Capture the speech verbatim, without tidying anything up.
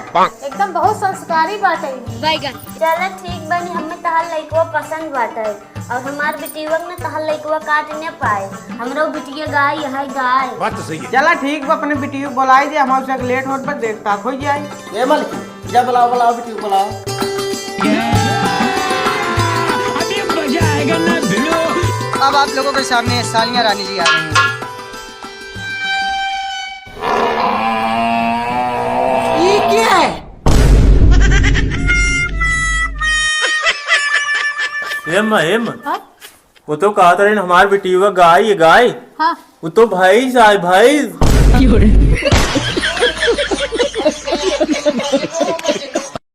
एकदम बहुत संस्कारी बाटे। बैगन। चला ठीक बानी, हमें तहार लइकवा पसंद बाटे। और हमार बिटियवा के न तहार लइकवा काट न पाए। हमरो बिटिया गाय है, गाय। बात तो सही है। चला ठीक बा, अपने बिटिया के बोलाई दे, हम उससे लेट होत बा, देर तक हो जाए। ए मलकिन, जा बुलाओ, बुलाओ बिटिया को बुलाओ। अभी मजा आएगा ना भिड़ो। अब आप लोगों के सामने सानिया रानी जी आ रही हैं। ये क्या है? एम, एम। हाँ? वो तो कहत रहे हमार बिटिया गाय, ये गाय। हाँ। वो तो भैंस आए, भैंस।